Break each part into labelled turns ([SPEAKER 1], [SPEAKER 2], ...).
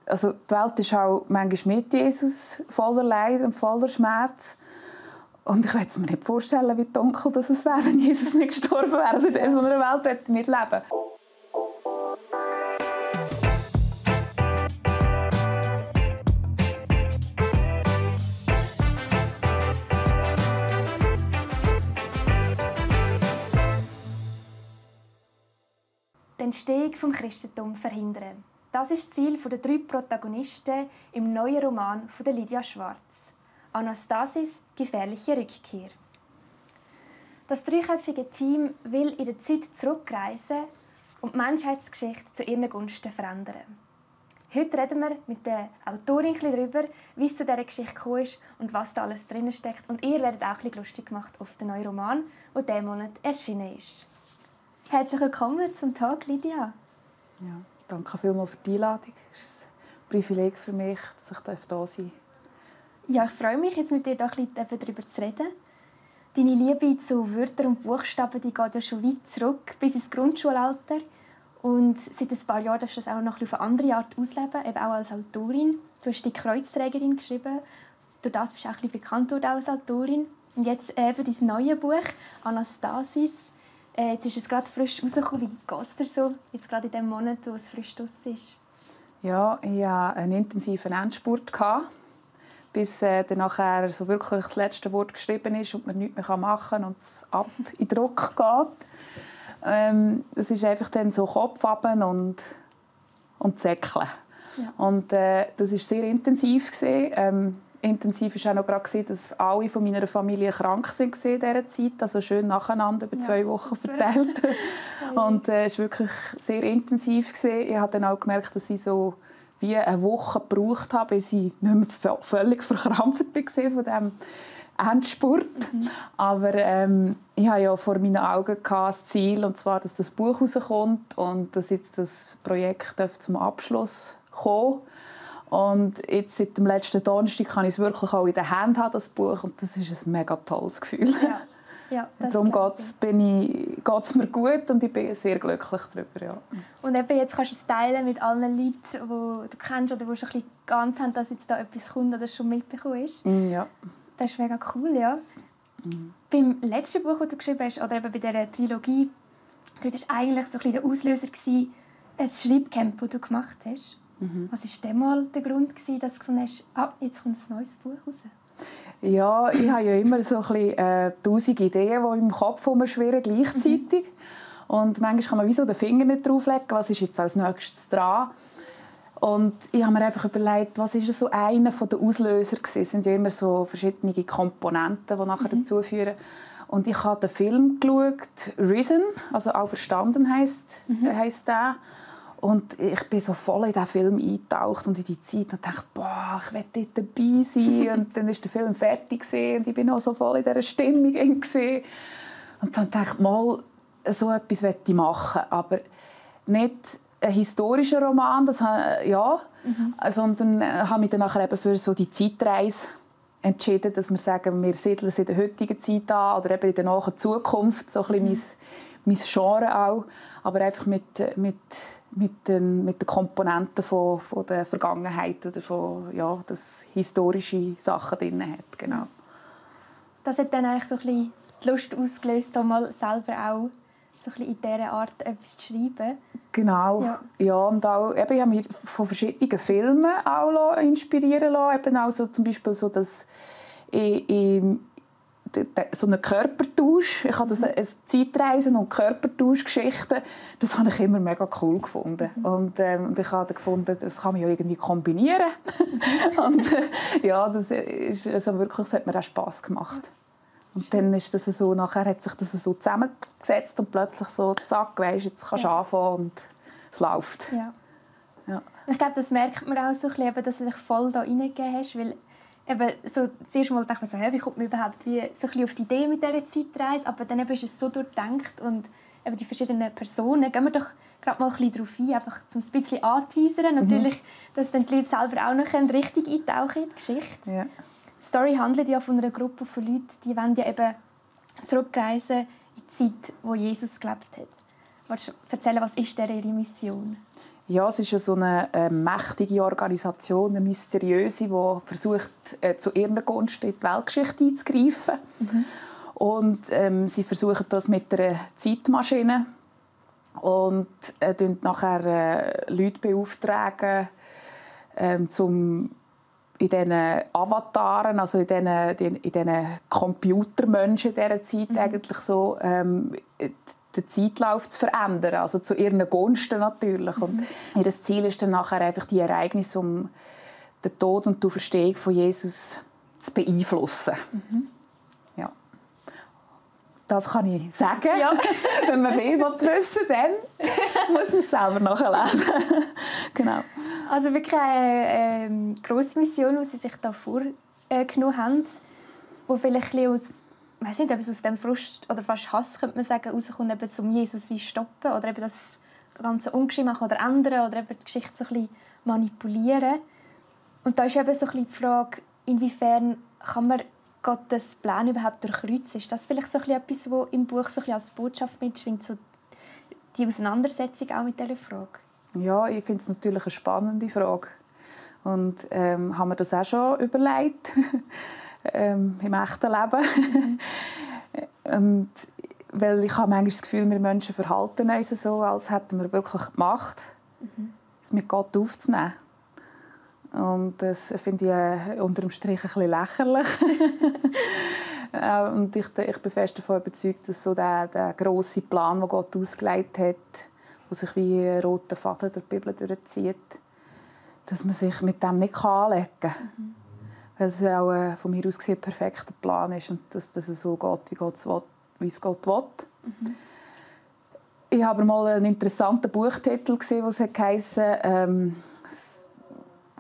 [SPEAKER 1] also die Welt ist auch manchmal mit Jesus voller Leid und voller Schmerz. Und ich kann mir nicht vorstellen, wie dunkel das wäre, wenn Jesus nicht gestorben wäre. Also in so einer Welt möchte ich nicht leben.
[SPEAKER 2] Die Entstehung des Christentums verhindern. Das ist das Ziel der 3 Protagonisten im neuen Roman von Lydia Schwarz. Anastasis – Gefährliche Rückkehr. Das 3köpfige Team will in der Zeit zurückreisen und die Menschheitsgeschichte zu ihren Gunsten verändern. Heute reden wir mit der Autorin darüber, wie es zu dieser Geschichte gekommen ist und was da alles drin steckt. Und ihr werdet auch ein bisschen lustig gemacht auf den neuen Roman, der diesen Monat erschienen ist. Herzlich willkommen zum Tag, Lydia.
[SPEAKER 1] Ja, danke vielmals für die Einladung. Es ist ein Privileg für mich, dass ich hier sein darf.
[SPEAKER 2] Ja, ich freue mich, jetzt mit dir ein bisschen darüber zu reden. Deine Liebe zu Wörtern und Buchstaben die geht ja schon weit zurück, bis ins Grundschulalter. Und seit ein paar Jahren darfst du das auch noch auf eine andere Art ausleben, eben auch als Autorin. Du hast «Die Kreuzträgerin» geschrieben. Durch das bist du auch ein bisschen bekannt worden als Autorin. Und jetzt eben dein neues Buch, «Anastasis». Jetzt ist es gerade frisch rausgekommen. Wie geht es dir so, jetzt gerade in dem Monat, wo es frisch draussen ist?
[SPEAKER 1] Ja, ich hatte einen intensiven Endspurt, bis dann nachher so wirklich das letzte Wort geschrieben ist und man nichts mehr machen kann und es ab in Druck geht. Es ist einfach dann so Kopf runter und Säckeln. Ja. Und das war sehr intensiv. Intensiv war auch noch gerade, dass alle von meiner Familie krank waren in dieser Zeit. Also schön nacheinander, über 2 Wochen verteilt. Und es war wirklich sehr intensiv. Ich habe dann auch gemerkt, dass ich so wie eine Woche gebraucht habe, bis ich nicht mehr völlig verkrampft war von diesem Endspurt. Aber ich hatte ja vor meinen Augen das Ziel, und zwar, dass das Buch rauskommt und dass jetzt das Projekt zum Abschluss kommt. Und jetzt seit dem letzten Donnerstag kann ich es wirklich auch in der Hand haben, das Buch. Und das ist ein mega tolles Gefühl.
[SPEAKER 2] Ja. Ja,
[SPEAKER 1] darum geht es mir gut und ich bin sehr glücklich darüber. Ja.
[SPEAKER 2] Und eben jetzt kannst du es teilen mit allen Leuten, die du kennst oder die schon ein bisschen geahnt haben, dass jetzt da etwas kommt oder schon mitbekommen ist.
[SPEAKER 1] Ja.
[SPEAKER 2] Das ist mega cool, ja. Beim letzten Buch, das du geschrieben hast, oder eben bei dieser Trilogie, das war eigentlich so ein bisschen der Auslöser, ein Schreibcamp, das du gemacht hast. Was war denn mal der Grund, dass du gefunden hast, jetzt kommt ein neues Buch raus?
[SPEAKER 1] Ja, ich habe ja immer so ein bisschen 1000 Ideen, die im Kopf herumschwirren gleichzeitig. Und manchmal kann man wie so den Finger nicht drauflegen, was ist jetzt als nächstes dran. Und ich habe mir einfach überlegt, was ist so einer der Auslöser gewesen. Es sind ja immer so verschiedene Komponenten, die nachher dazu führen. Und ich habe den Film geschaut, «Risen», also «Auferstanden» heisst der. Und ich bin so voll in diesen Film eingetaucht und in die Zeit und dachte, boah, ich will dort dabei sein. Und dann war der Film fertig und ich bin auch so voll in dieser Stimmung. Und dann dachte ich, mal, so etwas will ich machen. Aber nicht ein historischer Roman, sondern habe mich dann nachher eben für so die Zeitreise entschieden, dass wir sagen, wir siedeln es in der heutigen Zeit an oder eben in der nahen Zukunft, so ein bisschen mein Genre auch, aber einfach mit den Komponenten von der Vergangenheit oder von, ja, dass historische Sachen drin hat, genau.
[SPEAKER 2] Das hat dann eigentlich so ein bisschen die Lust ausgelöst, so mal selber auch so ein bisschen in dieser Art etwas zu schreiben.
[SPEAKER 1] Genau, ja und auch, eben, ich habe mich von verschiedenen Filmen auch inspirieren lassen, eben auch so, zum Beispiel so, dass so einen Körpertausch, ich habe das Zeitreisen und Körpertauschgeschichten, das habe ich immer mega cool gefunden. Und ich habe gefunden, das kann man ja irgendwie kombinieren. Und ja, das ist also wirklich, das hat mir auch Spass gemacht. Und dann ist das so, nachher hat sich das so zusammengesetzt und plötzlich so, zack, weisst, jetzt kannst du anfangen und es läuft.
[SPEAKER 2] Ja. Ich glaube, das merkt man auch so ein bisschen, dass du dich voll da reingegeben hast, weil eben so, zuerst mal dachte man so, wie kommt man überhaupt wie, so ein bisschen auf die Idee mit dieser Zeitreise, aber dann eben ist es so durchdacht und eben die verschiedenen Personen, gehen wir doch gerade mal ein bisschen darauf ein, einfach zum ein bisschen anteasern, natürlich, dass dann die Leute selber auch noch richtig eintauchen in die Geschichte.
[SPEAKER 1] Ja.
[SPEAKER 2] Die Story handelt ja von einer Gruppe von Leuten, die wollen ja eben zurückreisen in die Zeit, wo Jesus gelebt hat. Willst du erzählen, was ist ihre Mission?
[SPEAKER 1] Ja, es ist ja so eine mächtige Organisation, eine mysteriöse, die versucht, zu ihren Gunsten in die Weltgeschichte einzugreifen. Und sie versuchen das mit einer Zeitmaschine und nachher Leute beauftragen, in diesen Avataren, also in diesen Computermenschen dieser Zeit eigentlich so den Zeitlauf zu verändern, also zu ihren Gunsten natürlich. Und ihr Ziel ist dann nachher einfach die Ereignisse um den Tod und die Auferstehung von Jesus zu beeinflussen. Ja. Das kann ich sagen. Ja. Wenn man will wissen, dann muss man es selber nachlesen. Genau.
[SPEAKER 2] Also wirklich eine grosse Mission, die Sie sich da vorgenommen haben, wo vielleicht ein bisschen ich weiß nicht, ob es aus dem Frust oder fast Hass, könnte man sagen, rauskommt, eben zum Jesus wie stoppen oder eben das Ganze ungeschehen machen oder ändern oder eben die Geschichte so ein bisschen manipulieren. Und da ist eben so ein bisschen die Frage, inwiefern kann man Gottes Plan überhaupt durchkreuzen? Ist das vielleicht so ein bisschen etwas, was im Buch so ein bisschen als Botschaft mitschwingt, so die Auseinandersetzung auch mit dieser Frage? Ja,
[SPEAKER 1] ich finde es natürlich eine spannende Frage. Und haben wir das auch schon überlegt? Im echten Leben. Und weil ich habe manchmal das Gefühl, wir Menschen verhalten uns so, als hätten wir wirklich die es mit Gott aufzunehmen. Und das finde ich unter dem Strich ein bisschen lächerlich. Und ich bin fest davon überzeugt, dass so der grosse Plan, den Gott ausgelegt hat, der sich wie ein roter Faden durch die Bibel durchzieht, dass man sich mit dem nicht anlegen kann. Weil es auch von mir aus gesehen ein perfekter Plan ist und dass es so geht, wie es Gott will. Ich habe mal einen interessanten Buchtitel gesehen, wo es heisst,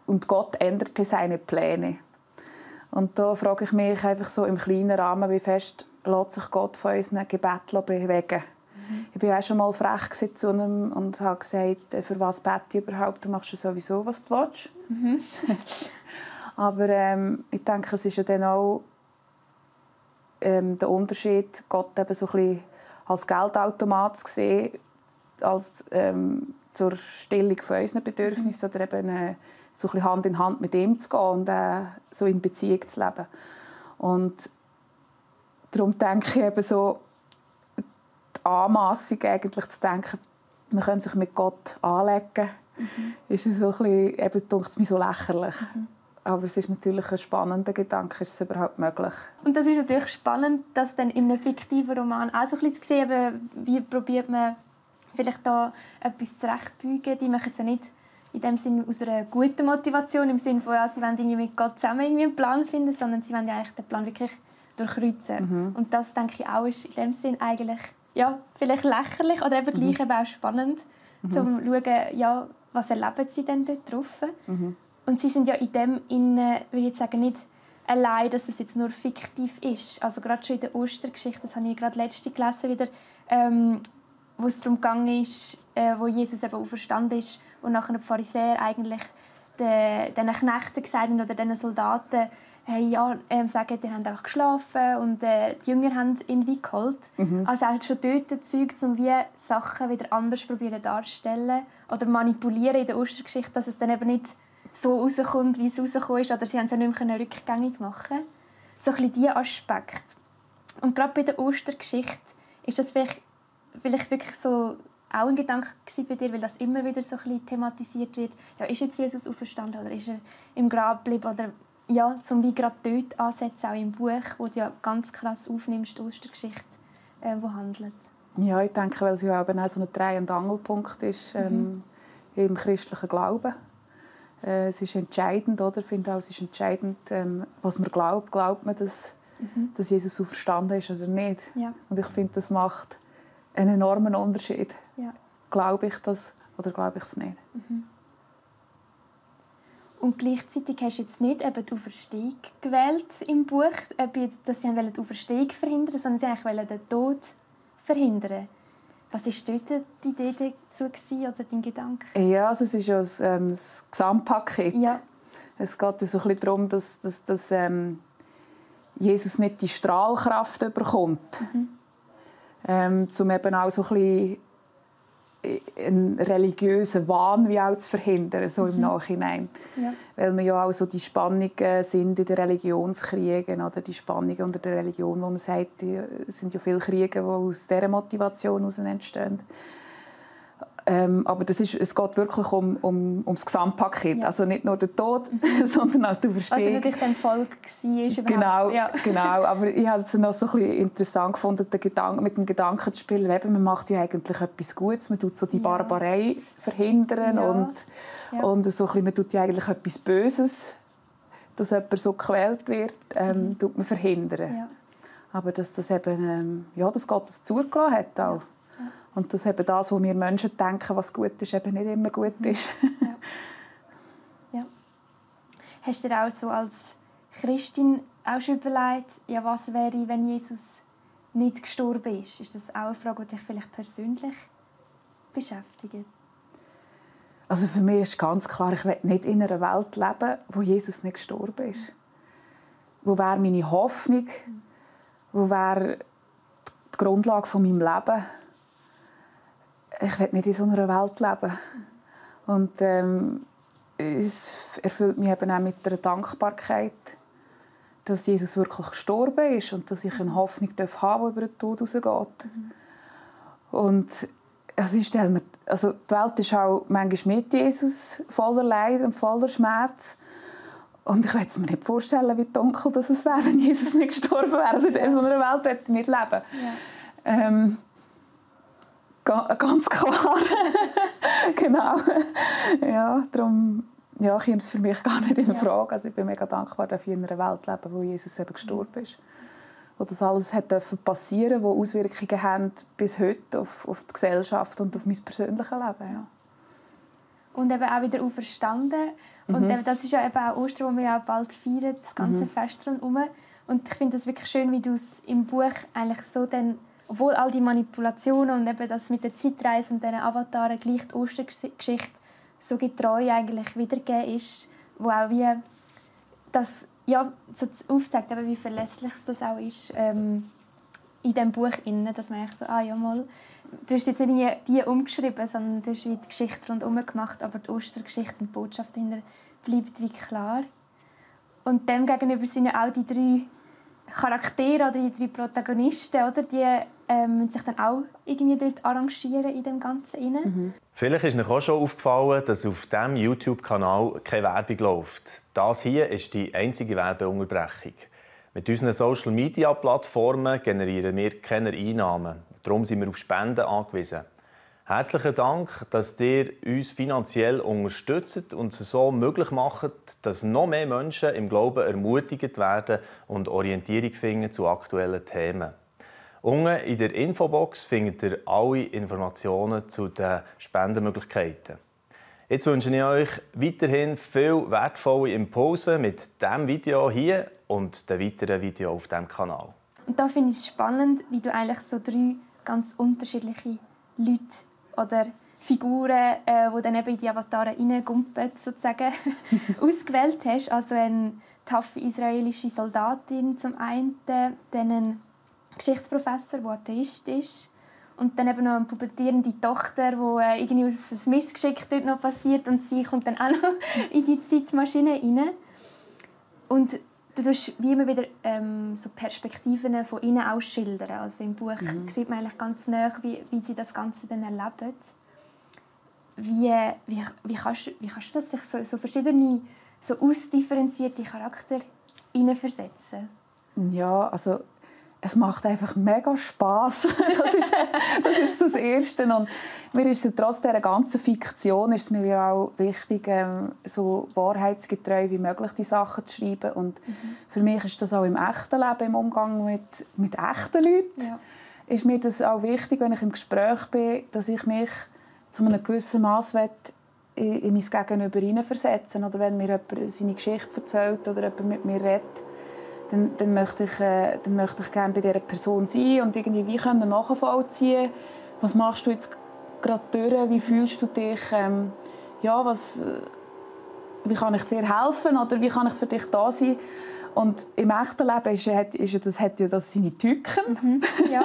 [SPEAKER 1] «Und Gott änderte seine Pläne». Und da frage ich mich einfach so im kleinen Rahmen, wie fest lässt sich Gott von unseren Gebeten bewegen. Ich war auch schon mal frech zu ihm und habe gesagt, für was bete ich überhaupt? Du machst ja sowieso, was du willst. Aber ich denke, es ist ja dann auch der Unterschied, Gott eben so ein bisschen als Geldautomat zu sehen, als zur Stillung von unseren Bedürfnissen oder eben so ein bisschen Hand in Hand mit ihm zu gehen und so in Beziehung zu leben. Und darum denke ich eben so, die Anmassung eigentlich zu denken, man könnte sich mit Gott anlegen, ist so ein bisschen, eben, denke ich, so lächerlich. Aber es ist natürlich ein spannender Gedanke, ist es überhaupt möglich. Und das ist natürlich spannend, dass dann in einem fiktiven Roman auch so ein bisschen zu sehen, wie probiert man vielleicht da etwas zurechtbeugen. Die machen es ja nicht in dem Sinne aus einer guten Motivation, im Sinne von, ja, sie wollen irgendwie mit Gott zusammen irgendwie einen Plan finden, sondern sie wollen ja eigentlich den Plan wirklich durchkreuzen. Und das, denke ich, auch ist in dem Sinne eigentlich ja, vielleicht lächerlich oder eben gleich eben auch spannend, um zu schauen, ja, was erleben sie denn dort drauf. Und sie sind ja in dem würde ich jetzt sagen, nicht allein, dass es jetzt nur fiktiv ist. Also gerade schon in der Ostergeschichte, das habe ich gerade letzte gelesen wieder, wo es darum ging, wo Jesus eben auferstanden ist und nachher die Pharisäer eigentlich den Knechten gesagt haben, oder den Soldaten, hey, ja, sagen, die haben einfach geschlafen und die Jünger haben ihn wie geholt. Also auch schon dort Zeug, um wie Sachen wieder anders probieren darzustellen oder manipulieren in der Ostergeschichte, dass es dann eben nicht so rauskommt, wie es rausgekommen ist, oder sie haben es ja nicht mehr rückgängig machen. So ein bisschen dieser Aspekt. Und gerade bei der Ostergeschichte ist das vielleicht wirklich so auch ein Gedanke bei dir, weil das immer wieder so ein bisschen thematisiert wird. Ja, ist jetzt Jesus auferstanden oder ist er im Grab geblieben? Oder ja, zum wie gerade dort ansetzen, auch im Buch, wo du ja ganz krass aufnimmst, die Ostergeschichte, die handelt. Ja, ich denke, weil es ja auch so ein Dreh- und Angelpunkt ist im christlichen Glauben. Es ist entscheidend, oder? Ich finde auch, es ist entscheidend, was man glaubt. Glaubt man, dass Jesus auferstanden ist oder nicht? Ja. Und ich finde, das macht einen enormen Unterschied. Ja. Glaube ich das oder glaube ich es nicht? Und gleichzeitig hast du jetzt nicht eben die Auferstehung gewählt im Buch, dass sie die Auferstehung verhindern wollten, sondern sie wollten den Tod verhindern. Was war dort die Idee dazu oder dein Gedanke? Ja, also es ist ja das Gesamtpaket. Ja. Es geht so ein bisschen darum, dass Jesus nicht die Strahlkraft bekommt. Um eben auch so ein bisschen einen religiösen Wahn wie auch zu verhindern, so im Nachhinein.
[SPEAKER 2] Ja.
[SPEAKER 1] Weil wir ja auch so die Spannungen sind in den Religionskriegen oder die Spannungen unter der Religion, wo man sagt, es sind ja viele Kriege, die aus dieser Motivation heraus entstehen. Aber es geht wirklich ums Gesamtpaket. Ja. Also nicht nur der Tod, sondern auch die Verstehung.
[SPEAKER 2] Also natürlich der Volk war
[SPEAKER 1] genau,
[SPEAKER 2] ja.
[SPEAKER 1] genau. Aber ich habe es noch so ein bisschen interessant gefunden, mit dem Gedanken zu spielen, eben, man macht ja eigentlich etwas Gutes, man tut so die Barbarei verhindern und so ein bisschen, man tut ja eigentlich etwas Böses, dass jemand so gequält wird, tut man verhindern. Ja. Aber dass das eben, dass Gott das zugelassen hat auch. Und dass eben das, was wir Menschen denken, was gut ist, eben nicht immer gut ist.
[SPEAKER 2] Ja. Hast du dir auch so als Christin auch schon überlegt, ja, was wäre, wenn Jesus nicht gestorben ist? Ist das auch eine Frage, die dich vielleicht persönlich beschäftigt?
[SPEAKER 1] Also für mich ist ganz klar, ich will nicht in einer Welt leben, wo Jesus nicht gestorben ist. Wo wäre meine Hoffnung? Wo wäre die Grundlage von meinem Leben? Ich will nicht in so einer Welt leben. Und es erfüllt mich eben auch mit der Dankbarkeit, dass Jesus wirklich gestorben ist und dass ich eine Hoffnung haben darf, die über den Tod hinausgeht. Und also ich stelle mir, also die Welt ist auch manchmal mit Jesus voller Leid und voller Schmerz. Und ich will mir nicht vorstellen, wie dunkel das wäre, wenn Jesus nicht gestorben wäre. Also in so einer Welt möchte ich nicht leben. Ja. Ganz klar. Genau. Ja, darum käme es für mich gar nicht in Frage. Also ich bin mega dankbar, dass ich in einer Welt lebe, wo Jesus eben gestorben ist. Wo das alles passieren durfte, wo Auswirkungen haben bis heute auf die Gesellschaft und auf mein persönliches Leben. Ja.
[SPEAKER 2] Und eben auch wieder auferstanden. Und eben, das ist ja eben auch Ostern, wo wir ja bald feiern, das ganze Fest rundherum. Und ich finde es wirklich schön, wie du es im Buch eigentlich so dann, obwohl all die Manipulationen und eben das mit der Zeitreise und diesen Avataren gleich die Ostergeschichte so getreu eigentlich wiedergegeben ist, wo auch wie das so aufzeigt, eben, wie verlässlich das auch ist in diesem Buch, dass man eigentlich so, du hast jetzt nicht die umgeschrieben, sondern du hast wie die Geschichte rundherum gemacht, aber die Ostergeschichte und die Botschaft dahinter bleibt wie klar. Und dem gegenüber sind ja auch die 3 Charaktere oder die 3 Protagonisten, oder? Die müssen sich dann auch irgendwie dort arrangieren in dem Ganzen.
[SPEAKER 3] Vielleicht ist euch auch schon aufgefallen, dass auf diesem YouTube-Kanal keine Werbung läuft. Das hier ist die einzige Werbeunterbrechung. Mit unseren Social-Media-Plattformen generieren wir keine Einnahmen. Darum sind wir auf Spenden angewiesen. Herzlichen Dank, dass ihr uns finanziell unterstützt und es so möglich macht, dass noch mehr Menschen im Glauben ermutigt werden und Orientierung finden zu aktuellen Themen. Unten in der Infobox findet ihr alle Informationen zu den Spendenmöglichkeiten. Jetzt wünsche ich euch weiterhin viel wertvolle Impulse mit diesem Video hier und den weiteren Videos auf diesem Kanal.
[SPEAKER 2] Und da finde ich es spannend, wie du eigentlich so 3 ganz unterschiedliche Leute oder Figuren, die dann eben in die Avatare reingumpen, sozusagen, ausgewählt hast. Also eine taffe israelische Soldatin zum einen, dann einen Geschichtsprofessor, der Atheist ist, und dann eben noch eine pubertierende Tochter, wo irgendwie aus einem Missgeschick dort noch passiert und sie kommt dann auch noch in die Zeitmaschine rein. Und du tust wie immer wieder so Perspektiven von ihnen ausschildern. Also im Buch sieht man eigentlich ganz nah, wie sie das Ganze dann erleben. Wie kannst du das, sich so verschiedene, so ausdifferenzierte Charaktere hineinversetzen?
[SPEAKER 1] Ja, also es macht einfach mega Spass. Das ist das Erste. Und mir ist es trotz dieser ganzen Fiktion ist es mir ja auch wichtig, so wahrheitsgetreu wie möglich die Sachen zu schreiben. Und für mich ist das auch im echten Leben, im Umgang mit echten Leuten, ist mir das auch wichtig, wenn ich im Gespräch bin, dass ich mich zu einem gewissen Maß in mein Gegenüber hineinversetzen. Oder wenn mir jemand seine Geschichte erzählt oder jemand mit mir redet, dann möchte ich gerne bei dieser Person sein und irgendwie wie nachvollziehen, was machst du jetzt gerade durch, wie fühlst du dich, wie kann ich dir helfen oder wie kann ich für dich da sein. Und im echten Leben hat das seine Tücken.
[SPEAKER 2] Ja.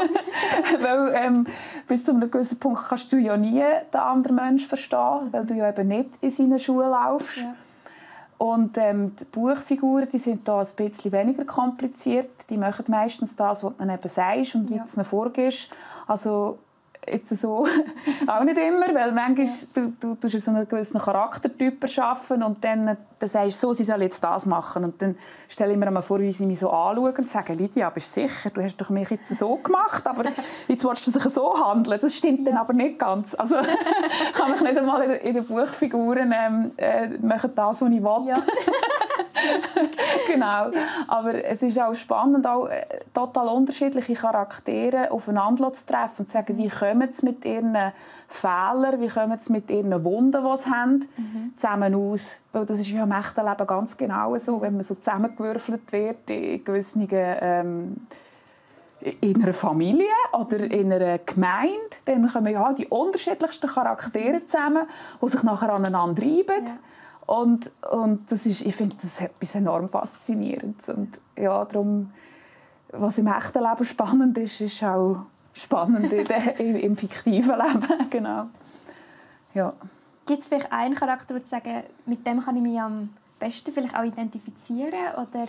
[SPEAKER 1] Weil bis zu einem gewissen Punkt kannst du ja nie den anderen Menschen verstehen, weil du ja eben nicht in seine Schule laufst. Ja. Und die Buchfiguren, die sind da ein bisschen weniger kompliziert. Die machen meistens das, was du eben sagst und wie du ihnen vorgehst. Also jetzt so auch nicht immer, weil manchmal du so einen gewissen Charaktertyp erschaffen und dann sagst du so, sie soll jetzt das machen. Und dann stelle ich mir einmal vor, wie sie mich so anschauen und sagen, Lydia, bist du sicher? Du hast doch mich jetzt so gemacht, aber jetzt willst du dich so handeln. Das stimmt dann aber nicht ganz. Also kann mich nicht einmal in den Buchfiguren machen das, was ich will. Ja. Genau. Aber es ist auch spannend, auch total unterschiedliche Charaktere aufeinander zu treffen und zu sagen, wie kommen sie mit ihren Fehlern, wie kommen sie mit ihren Wunden, die sie haben, zusammen aus. Weil das ist ja im echten Leben ganz genau so, wenn man so zusammengewürfelt wird in gewissen in einer Familie oder in einer Gemeinde, dann kommen ja die unterschiedlichsten Charaktere zusammen, die sich nachher aneinander reiben. Ja. Und das ist, ich finde das etwas enorm Faszinierendes. Und ja, darum, was im echten Leben spannend ist, ist auch spannend im fiktiven Leben. Genau. Ja.
[SPEAKER 2] Gibt es vielleicht einen Charakter, wo du sagst, mit dem kann ich mich am besten vielleicht auch identifizieren? Oder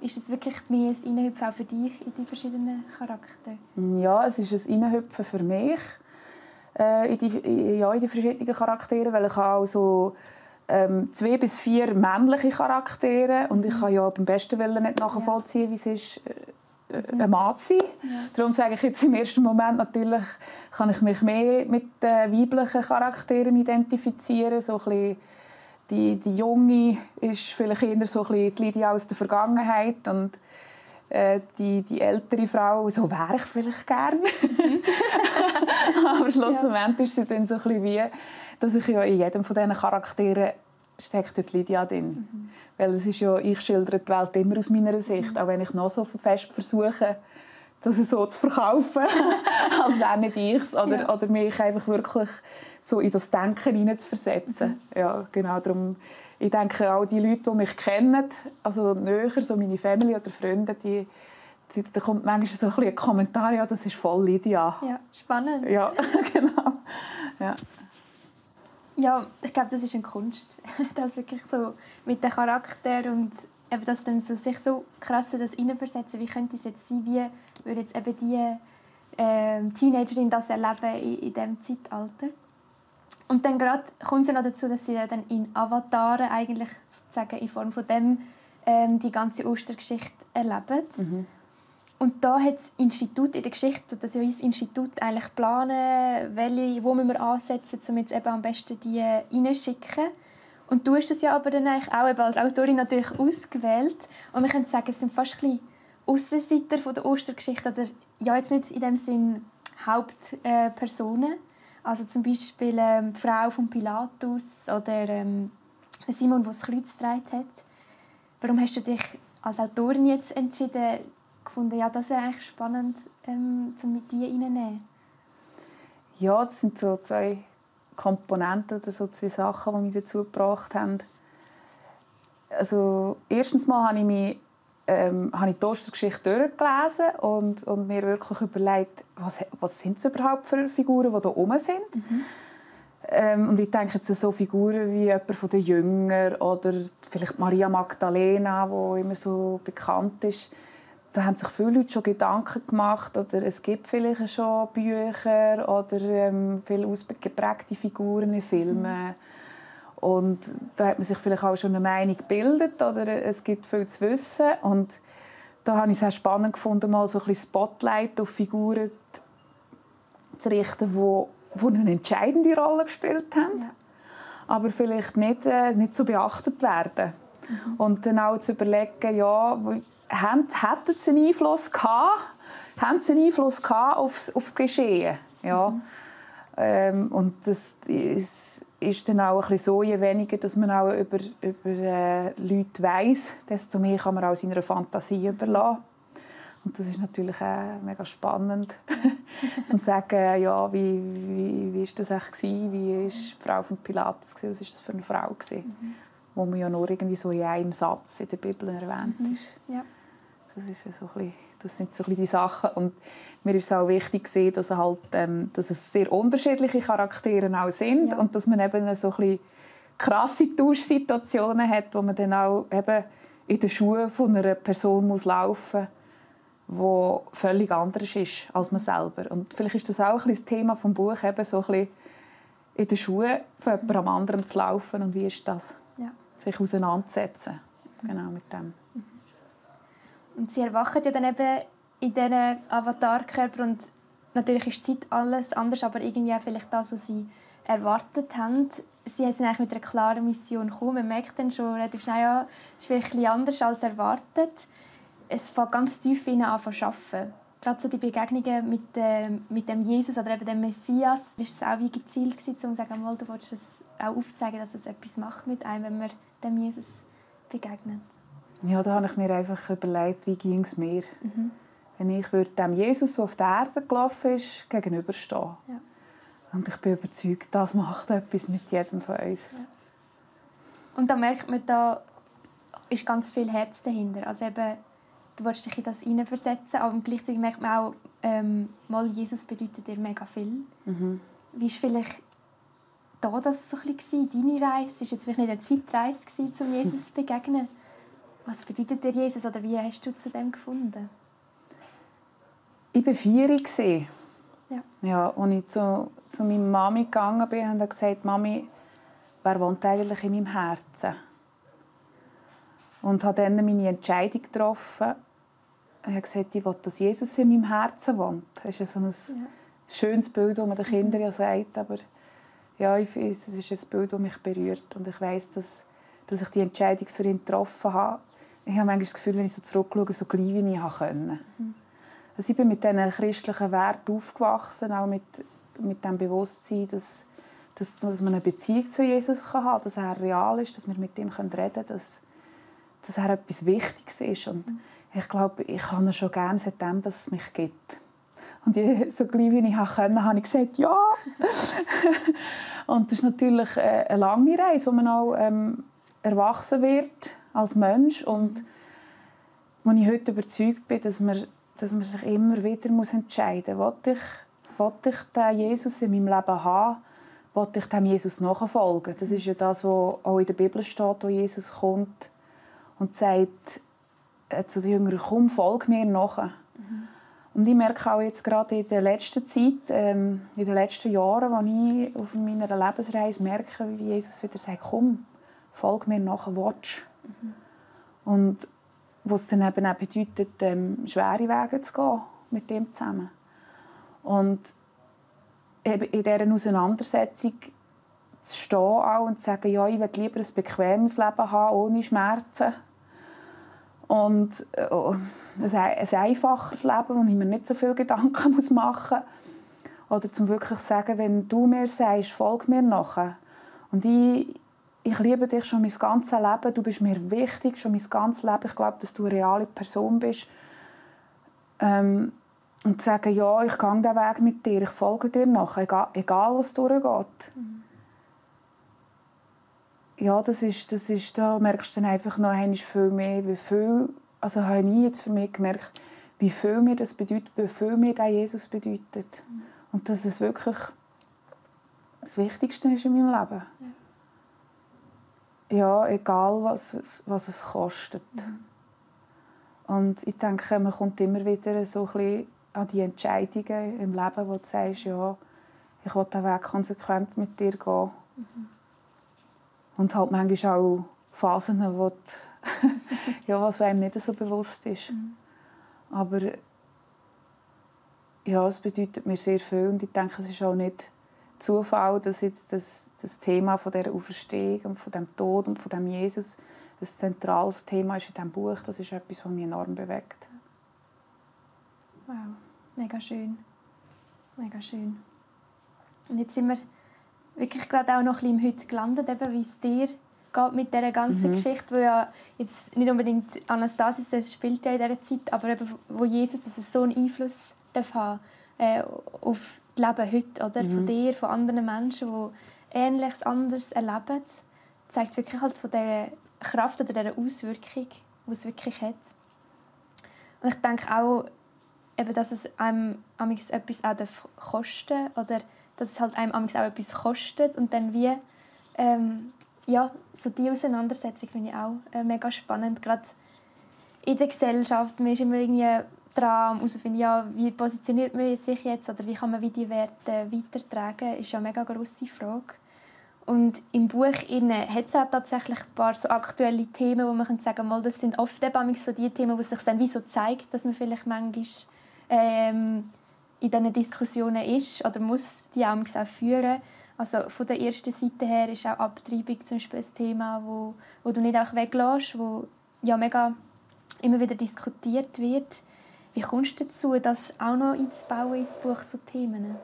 [SPEAKER 2] ist es wirklich mehr ein Reinhüpfen auch für dich in die verschiedenen Charaktere?
[SPEAKER 1] Ja, es ist ein Reinhüpfen für mich in die verschiedenen Charaktere, weil ich auch so 2 bis 4 männliche Charaktere und ich kann ja beim besten Willen nicht nachvollziehen, wie es ist, ein Mann zu sein. Ja. Darum sage ich jetzt im ersten Moment, natürlich kann ich mich mehr mit weiblichen Charakteren identifizieren. So ein bisschen die Junge ist vielleicht eher so ein bisschen die Lydia aus der Vergangenheit und die ältere Frau, so wäre ich vielleicht gerne. Aber schlussendlich ist sie dann so ein bisschen wie, dass ich ja in jedem von diesen Charakteren steckt die Lydia drin. Weil es ist ja, ich schildere die Welt immer aus meiner Sicht, auch wenn ich noch so fest versuche, das so zu verkaufen, als wäre nicht ich es, oder mich einfach wirklich so in das Denken hineinzuversetzen. Ja, genau, darum, ich denke auch die Leute, die mich kennen, also näher, so meine Familie oder Freunde, da kommt manchmal so ein Kommentar, ja, das ist voll Lydia.
[SPEAKER 2] Ja, spannend.
[SPEAKER 1] Ja, genau. Ja.
[SPEAKER 2] Ja, ich glaube, das ist eine Kunst. Das wirklich so mit dem Charakter und eben das dann so, sich so krass das hineinversetzen, wie könnte es jetzt sein, wie würde jetzt eben die Teenagerin das erleben in diesem Zeitalter. Und dann gerade kommt es ja noch dazu, dass sie dann in Avataren eigentlich sozusagen in Form von dem die ganze Ostergeschichte erleben. Und da hat das Institut in der Geschichte, das ja unser Institut eigentlich planen, wo müssen wir ansetzen, um jetzt eben am besten die reinzuschicken. Und du hast das ja aber dann eigentlich auch eben als Autorin natürlich ausgewählt. Und wir können sagen, es sind fast ein bisschen Aussenseiter von der Ostergeschichte, oder ja, jetzt nicht in dem Sinn Hauptpersonen. Also zum Beispiel die Frau von Pilatus oder Simon, der das Kreuz getragen hat. Warum hast du dich als Autorin jetzt entschieden, gefunden, ja, das wäre eigentlich spannend, mit dir reinzunehmen?
[SPEAKER 1] Ja, das sind so 2 Komponenten oder so 2 Sachen, die mich dazu gebracht haben. Also, erstens mal habe ich die Ostergeschichte durchgelesen und mir wirklich überlegt, was sind es überhaupt für Figuren, die da oben sind. Und ich denke jetzt so Figuren wie jemand von den Jüngern oder vielleicht Maria Magdalena, die immer so bekannt ist. Da haben sich viele Leute schon Gedanken gemacht, oder es gibt vielleicht schon Bücher oder viele ausgeprägte Figuren in Filmen. Und da hat man sich vielleicht auch schon eine Meinung gebildet, oder es gibt viel zu wissen. Und da habe ich es sehr spannend gefunden, mal so ein bisschen Spotlight auf Figuren zu richten, die eine entscheidende Rolle gespielt haben, aber vielleicht nicht so beachtet werden. Und dann auch zu überlegen, ja, hätten sie einen Einfluss gehabt? Haben sie einen Einfluss gehabt auf das Geschehen? Ja. Und das ist dann auch ein bisschen so, je weniger dass man auch über Leute weiss, desto mehr kann man auch seiner Fantasie überlassen. Und das ist natürlich auch mega spannend, zu sagen, ja, wie ist das eigentlich gewesen? Wie war die Frau von Pilatus? Was war das für eine Frau gewesen? wo man ja nur irgendwie so in einem Satz in der Bibel erwähnt ist.
[SPEAKER 2] Ja.
[SPEAKER 1] Das sind so ein bisschen die Sachen. Und mir ist es auch wichtig, dass, dass es sehr unterschiedliche Charaktere auch sind und dass man eben so ein bisschen krasse Tauschsituationen hat, wo man dann auch eben in den Schuhen von einer Person muss laufen muss, die völlig anders ist als man selber. Und vielleicht ist das auch ein bisschen das Thema des Buches, eben so ein bisschen in den Schuhen von jemandem anderem zu laufen. Und wie ist das?
[SPEAKER 2] Ja.
[SPEAKER 1] Sich auseinandersetzen. Genau mit dem.
[SPEAKER 2] Und sie erwachen ja dann eben in diesen Avatarkörper und natürlich ist die Zeit alles anders, aber irgendwie auch vielleicht das, was sie erwartet haben. Sie sind eigentlich mit einer klaren Mission gekommen. Man merkt dann schon relativ schnell, ja, es ist vielleicht ein bisschen anders als erwartet. Es fängt ganz tief in ihnen an zu arbeiten. Gerade so die Begegnungen mit dem Jesus oder eben dem Messias, das war auch wie gezielt, um zu sagen, du willst das auch aufzeigen, dass es etwas macht mit einem, wenn man dem Jesus begegnet.
[SPEAKER 1] Ja, da habe ich mir einfach überlegt, wie ging es mir, wenn ich dem Jesus, der auf der Erde gelaufen ist, gegenüberstehe. Ja. Und ich bin überzeugt, das macht etwas mit jedem von uns. Ja.
[SPEAKER 2] Und da merkt man, da ist ganz viel Herz dahinter. Also eben, du willst dich in das hineinversetzen, aber gleichzeitig merkt man auch, mal Jesus bedeutet dir mega viel. Wie war vielleicht da das so ein bisschen deine Reise? Es war jetzt vielleicht nicht eine Zeitreise, um Jesus zu begegnen. Was bedeutet dir Jesus oder wie hast du zu dem gefunden?
[SPEAKER 1] Ich war 4.
[SPEAKER 2] Ja,
[SPEAKER 1] als ich zu meiner Mami gegangen bin, habe ich gesagt, Mami, wer wohnt eigentlich in meinem Herzen? Und habe dann meine Entscheidung getroffen. Ich habe gesagt, ich will, dass Jesus in meinem Herzen wohnt. Das ist so ein schönes Bild, das man den Kindern ja sagt, aber ja, es ist ein Bild, das mich berührt. Und ich weiss, dass ich die Entscheidung für ihn getroffen habe. Ich habe manchmal das Gefühl, wenn ich so zurückschaue, so klein wie ich konnte. Also ich bin mit diesen christlichen Werten aufgewachsen, auch mit dem Bewusstsein, dass man eine Beziehung zu Jesus haben kann, dass er real ist, dass wir mit ihm reden können, dass er etwas Wichtiges ist. Und ich glaube, ich habe ihn schon gerne, seitdem dass es mich gibt. Und so klein wie ich konnte, habe ich gesagt, ja. Und das ist natürlich eine lange Reise, wo man auch erwachsen wird als Mensch. Und wo ich heute überzeugt bin, dass man sich immer wieder entscheiden muss. Will ich den Jesus in meinem Leben haben? Will ich dem Jesus nachfolgen? Das ist ja das, was auch in der Bibel steht, wo Jesus kommt und sagt zu den Jüngern, komm, folg mir nach. Und ich merke auch jetzt gerade in der letzten Zeit, in den letzten Jahren, als ich auf meiner Lebensreise merke, wie Jesus wieder sagt, komm, folg mir nach, watch. Und was dann eben auch bedeutet, schwere Wege zu gehen mit dem zusammen. Und eben in dieser Auseinandersetzung zu stehen auch und zu sagen, ja, ich will lieber ein bequemes Leben haben, ohne Schmerzen. Und ein einfaches Leben, wo ich mir nicht so viele Gedanken machen muss. Oder zum wirklich sagen, wenn du mir sagst, folg mir nach. Und ich liebe dich schon mein ganzes Leben, du bist mir wichtig, schon mein ganzes Leben. Ich glaube, dass du eine reale Person bist. Und zu sagen, ja, ich gehe diesen Weg mit dir, ich folge dir nach, egal was durchgeht. Ja, das ist, da merkst du dann einfach noch viel mehr, wie viel, also habe ich jetzt für mich gemerkt, wie viel mir das bedeutet, wie viel mir der Jesus bedeutet. Und dass es wirklich das Wichtigste ist in meinem Leben. Ja, egal was es kostet. Und ich denke, man kommt immer wieder so ein bisschen an die Entscheidungen im Leben, wo du sagst, ja, ich will den Weg konsequent mit dir gehen. Und halt manchmal auch Phasen, wo ja, was einem nicht so bewusst ist. Aber ja, es bedeutet mir sehr viel und ich denke, es ist auch nicht Zufall, dass jetzt das Thema von dieser Auferstehung und von dem Tod und von dem Jesus ein zentrales Thema ist in diesem Buch. Das ist etwas, was mich enorm bewegt.
[SPEAKER 2] Wow, mega schön. Mega schön. Und jetzt sind wir wirklich gerade auch noch ein bisschen im Heute gelandet, eben, wie es dir geht mit dieser ganzen Geschichte, wo ja jetzt nicht unbedingt Anastasis, das spielt ja in dieser Zeit, aber eben, wo Jesus so einen Einfluss haben auf das Leben heute, oder? Von dir, von anderen Menschen, die Ähnliches, anders erleben. zeigt wirklich halt von dieser Kraft oder dieser Auswirkung, die es wirklich hat. Und ich denke auch, eben, dass es einem etwas auch kosten darf, oder dass es halt einem auch etwas kostet und dann wie so die Auseinandersetzung finde ich auch mega spannend, gerade in der Gesellschaft. Man ist immer irgendwie dran, herauszufinden, wie positioniert man sich jetzt oder wie kann man die Werte weitertragen, ist ja eine mega grosse Frage. Und im Buch hat es auch tatsächlich ein paar so aktuelle Themen, wo man sagen kann, das sind oft so die Themen, wo es sich dann wie so zeigt, dass man vielleicht manchmal in diesen Diskussionen ist oder muss die auch führen. Also von der ersten Seite her ist auch Abtreibung zum Beispiel ein Thema, wo du nicht auch weglässt, wo ja mega immer wieder diskutiert wird. Wie kommst du dazu, das auch noch einzubauen ins Buch, so Themen?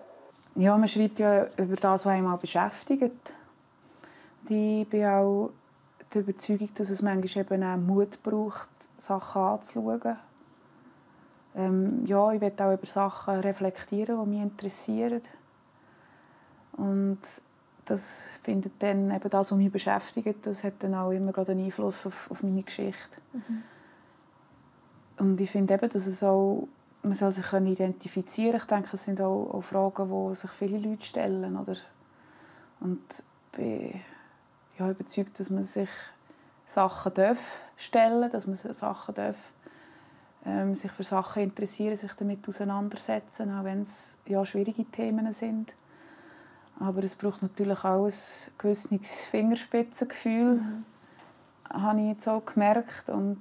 [SPEAKER 1] Ja, man schreibt ja über das, was einen beschäftigt. Ich bin auch der Überzeugung, dass es manchmal eben auch Mut braucht, Sachen anzuschauen. Ich will auch über Sachen reflektieren, die mich interessieren. Und das findet dann eben das, was mich beschäftigt, das hat dann auch immer einen Einfluss auf meine Geschichte. Mhm. Und ich finde eben, dass es auch, man soll sich identifizieren. Ich denke, es sind auch Fragen, die sich viele Leute stellen. Oder? Und ich bin überzeugt, dass man sich Sachen stellen darf, dass man Sachen sich für Sachen interessieren, sich damit auseinandersetzen, auch wenn es schwierige Themen sind. Aber es braucht natürlich auch ein gewisses Fingerspitzengefühl, habe ich jetzt auch gemerkt. Und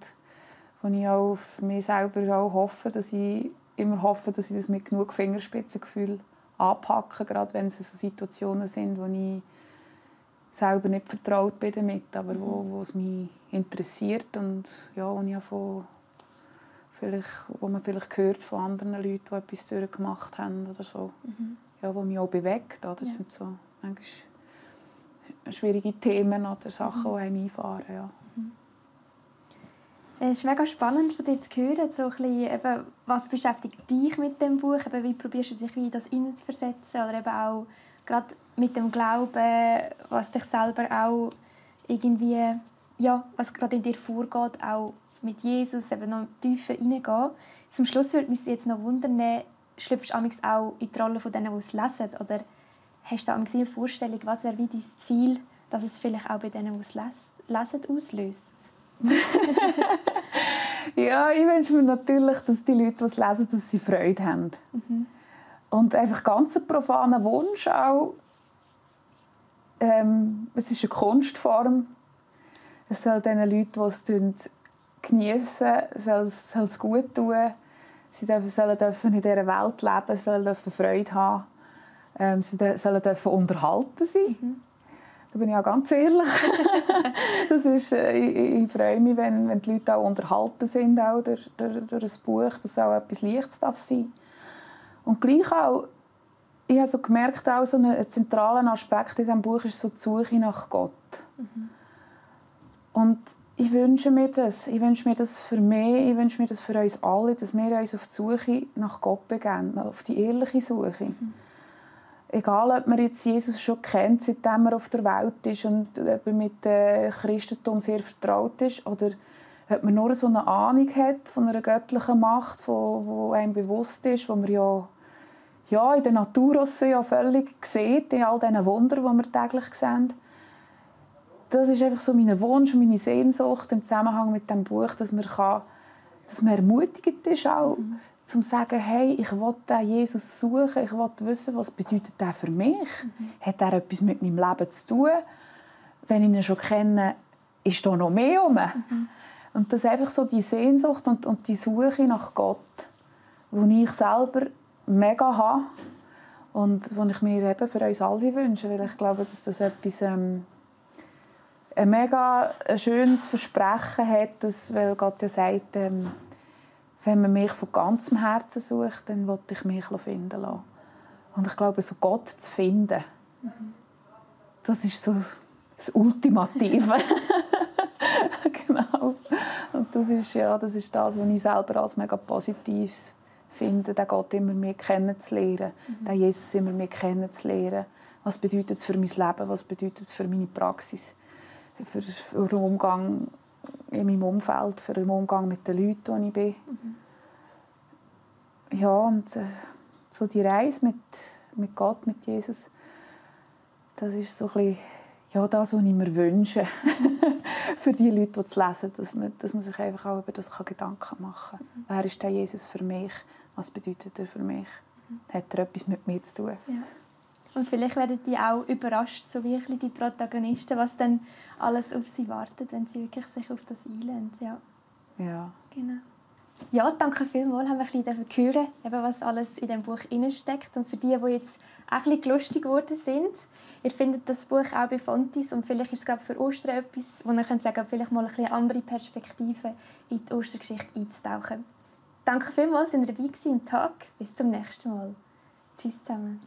[SPEAKER 1] wo ich auch für mich selber auch hoffe, dass ich das mit genug Fingerspitzengefühl anpacke, gerade wenn es so Situationen sind, wo ich selber nicht vertraut bin damit, aber wo es mich interessiert und wo man vielleicht hört von anderen Leuten, die etwas durchgemacht haben oder so. Mhm. Ja, was mich auch bewegt. Oder? Das sind so manchmal schwierige Themen oder Sachen, die einem einfahren. Ja.
[SPEAKER 2] Es ist mega spannend von dir zu hören, so ein bisschen, eben, was beschäftigt dich mit dem Buch, eben, wie probierst du dich in das hineinzuversetzen oder eben auch gerade mit dem Glauben, was dich selber auch irgendwie, was gerade in dir vorgeht, auch mit Jesus eben noch tiefer reingehen. Zum Schluss würde mich jetzt noch wundern, schlüpfst du auch in die Rolle von denen, die es lesen, oder hast du da eine Vorstellung, was wäre wie dein Ziel, dass es vielleicht auch bei denen, die es lesen, auslöst?
[SPEAKER 1] Ja, ich wünsche mir natürlich, dass die Leute, die es lesen, dass sie Freude haben. Mhm. Und einfach ganz ein profaner Wunsch auch. Es ist eine Kunstform. Es soll den Leuten, die es geniessen, soll es gut tun. Sie sollen in dieser Welt leben, sollen Freude haben. Sie sollen unterhalten sein. Mhm. Da bin ich auch ganz ehrlich. Das ist, ich freue mich, wenn die Leute auch unterhalten sind auch durch ein Buch, dass auch etwas Leichtes sein darf. Und gleich auch, ich habe so gemerkt, auch so ein zentraler Aspekt in diesem Buch ist so die Suche nach Gott. Mhm. Und ich wünsche mir das. Ich wünsche mir das für mich, ich wünsche mir das für uns alle, dass wir uns auf die Suche nach Gott begeben, auf die ehrliche Suche. Mhm. Egal, ob man jetzt Jesus schon kennt, seitdem er auf der Welt ist und ob er mit dem Christentum sehr vertraut ist, oder ob man nur so eine Ahnung hat von einer göttlichen Macht, die einem bewusst ist, wo man ja in der Natur völlig sieht, in all diesen Wundern, die wir täglich sehen. Das ist einfach so mein Wunsch, meine Sehnsucht im Zusammenhang mit diesem Buch, dass man ermutigt ist, auch, zum zu sagen, hey, ich will den Jesus suchen, ich will wissen, was bedeutet der für mich? Hat er etwas mit meinem Leben zu tun? Wenn ich ihn schon kenne, ist da noch mehr rum. Und das ist einfach so die Sehnsucht und die Suche nach Gott, die ich selber mega habe und die ich mir eben für uns alle wünsche, weil ich glaube, dass das etwas ein mega schönes Versprechen hat, weil Gott ja sagt, wenn man mich von ganzem Herzen sucht, dann will ich mich finden lassen. Und ich glaube, so Gott zu finden, das ist so das Ultimative. Genau. Und das ist das, was ich selber als mega Positives finde, den Gott immer mehr kennenzulernen, den Jesus immer mehr kennenzulernen. Was bedeutet es für mein Leben, was bedeutet es für meine Praxis? für den Umgang in meinem Umfeld, für den Umgang mit den Leuten, die ich bin. Ja, und so die Reise mit Gott, mit Jesus, das ist so ein bisschen, ja, das, was ich mir wünsche. Für die Leute, die es lesen, dass man sich einfach auch über das Gedanken machen kann. Wer ist der Jesus für mich? Was bedeutet er für mich? Hat er etwas mit mir zu tun?
[SPEAKER 2] Ja. Und vielleicht werden die auch überrascht, so wirklich die Protagonisten, was dann alles auf sie wartet, wenn sie wirklich sich auf das einlassen. Ja.
[SPEAKER 1] Ja.
[SPEAKER 2] Genau. Ja, danke vielmals. Haben wir ein bisschen hören, was alles in diesem Buch steckt. Und für die jetzt auch ein bisschen lustig geworden sind, ihr findet das Buch auch bei Fontys und vielleicht ist es gerade für Ostern etwas, wo ihr könnt sagen, vielleicht mal ein bisschen andere Perspektiven in die Ostergeschichte einzutauchen. Danke vielmals, dass ihr dabei gewesen im Tag. Bis zum nächsten Mal. Tschüss zusammen.